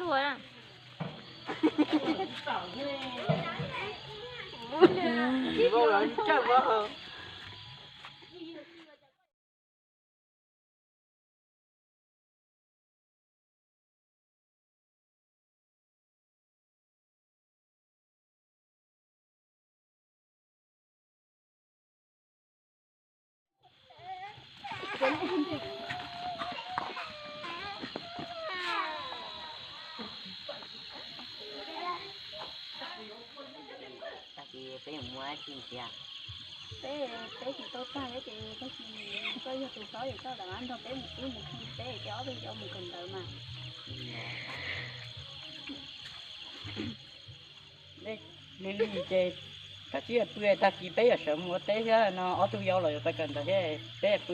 Ua. Tag kis peb yuav mus ua dab tsi ntxiv? Peb, peb tsis tau tag thiab ces tab sis koj yog tus hlob ces koj lam nrog peb mus, wb mus khi peb ces ob tug yau mus kawm ntawv mas. Nws li ces koj tsis pw, tag kis peb yuav sawv mus ua teb thiab no, ob tug yau los yuav pais kawm ntawv thiab peb pw.